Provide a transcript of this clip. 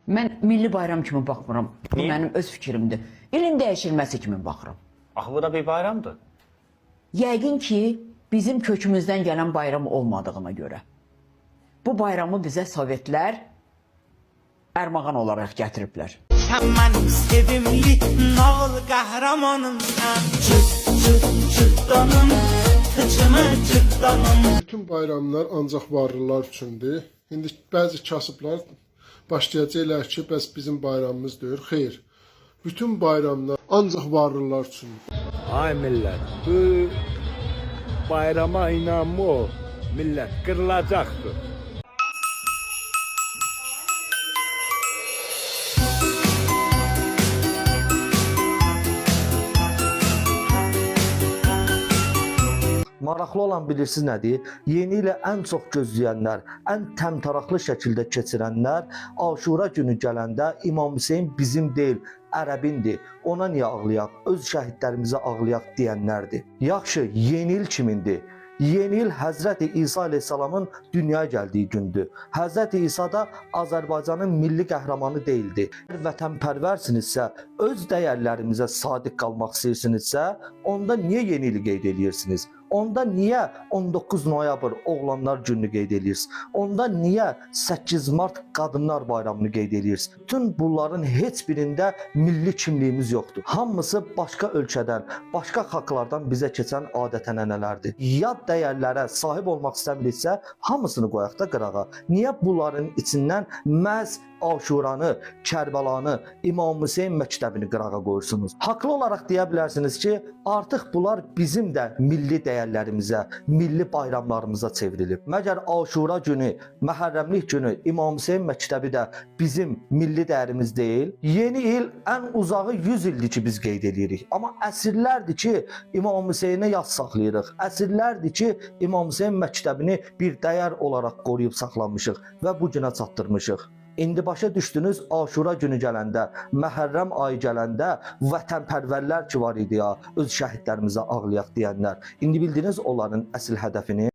Mən milli bayram kimi baxmıram. Bu Niyə? mənim öz fikrimdir. İlin dəyişilməsi kimi baxıram. Axı bu da bir bayramdır. Yəqin ki, bizim kökümüzdən gələn bayram olmadığına görə. Bu bayramı bizə Sovetlər ərmağan olaraq gətiriblər. Sən mənim sevimli nağıl qəhrəmanımsan. Çıt çıt cırtdanım, tıçımı cırtdanım. Bütün bayramlar ancaq varlılar üçündür. İndi bəzi kasıblar başlayacaqlar ki, bəs bizim bayramımız deyil. Xeyr. Bütün bayramlar ancaq varlılar üçündür. Ay millet, bu bayrama inanma o millet kırılacaktır. Maraqlı olan bilirsiniz nədir? Yeni ilə ən çox gözləyənlər, ən təmtəraqlı şəkildə keçirənlər Aşura günü gələndə İmam Hüseyn bizim deyil, ərəbindir. Ona niyə ağlayaq? Öz şəhidlərimizə ağlayaq deyənlərdir. Yaxşı, yeni il kimindir? Yeni il Həzrəti İsa əleyhissalamın dünyaya gəldiyi gündür. Həzrəti İsa da Azərbaycanın milli qəhrəmanı deyildi. Əgər vətənpərvərsinizsə, öz dəyərlərimizə sadiq qalmaq istəyirsinizsə, onda niyə yeni ili qeyd eləyirsiniz? Onda niyə 19 noyabr oğlanlar gününü qeyd eləyirsiniz? Onda niyə 8 mart qadınlar bayramını qeyd eləyirsiniz? Bütün bunların heç birində milli kimliyimiz yoxdur. Hamısı başqa ölkədən, başqa xalqlardan bizə keçən adət-ənənələrdir. Yad dəyərlərə sahib olmaq istəmiriksə, hamısını qoyaq da qırağa. Niyə bunların içindən məhz Aşuranı, Kərbəlanı, İmam Hüseyn məktəbini qırağa qoyursunuz? Haqlı olaraq deyə bilərsiniz ki, artıq bunlar bizim də milli dəyərlərimizə, milli bayramlarımıza çevrilib. Məgər Aşura günü, Məhərrəmlik günü İmam Hüseyn məktəbi də bizim milli dəyərimiz deyil? Yeni il ən uzağı 100 ildir ki biz qeyd eləyirik. Amma əsrlərdir ki İmam Hüseynə yad saxlayırıq. Əsrlərdir ki İmam Hüseyn məktəbini bir dəyər olaraq qoruyub saxlamışıq və bu günə çatdırmışıq. İndi başa düşdünüz Aşura günü gələndə, Məhərrəm ayı gələndə vətənpərvərlər ki var idi ya, öz şəhidlərimizə ağlayaq deyənlər. İndi bildiniz onların əsl hədəfini?